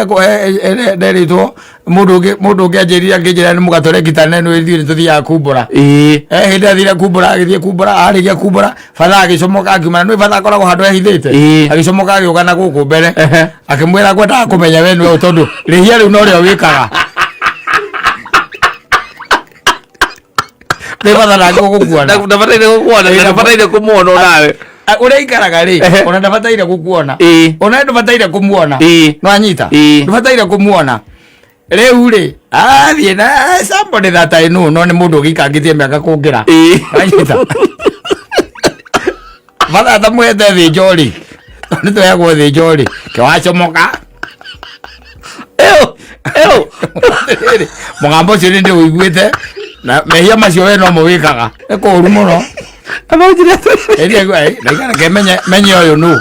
Nderĩtwo mũndũ ũngĩ, mũndũ ũngĩ anjĩrire, angĩnjĩra nĩ mũgatoreki ta neno ithuĩ nĩ tũthiaga kumbũra. Eh, hĩndĩ athire kumbũra, agĩthiĩ kumbũra, arĩkia kumbũra batha agĩcomoka akiuma, nĩ batha akoragwo handũ ehithĩte. Agĩcomoka agĩũka na gũkũ mbere. Akĩmwĩra kwendaga kũmenya we nĩwe ũ, tondũ rĩhia rĩu norĩo wĩkaga nĩ batha ndangĩgũkuona. Ndabataire gũkuona, ndabataire kũmuona onawe. Ah, ũrĩa ikaraga rĩ, ona ndabataire gũkuona. Ona ndũbataire kũmuona. Nĩwanyita? Ndũbataire kũmuona rĩu rĩ, athiĩ na somebody that I know, no nĩ mũndũ ũgĩikangĩtie mĩaka kũngĩra. Nĩwanyita? Batha atamũhete thĩnjo rĩ, nĩ tũheagwo thĩnjo rĩ, kĩwacomoka. Ew, ew. Rĩrĩ, mũgambo ũcio nĩ ndĩũiguĩte na mehia macio we no mũwĩkaga, nĩ kũũru mũno. Amaunjire. Ĩria, naikara ke menye menye ũyũ nũ.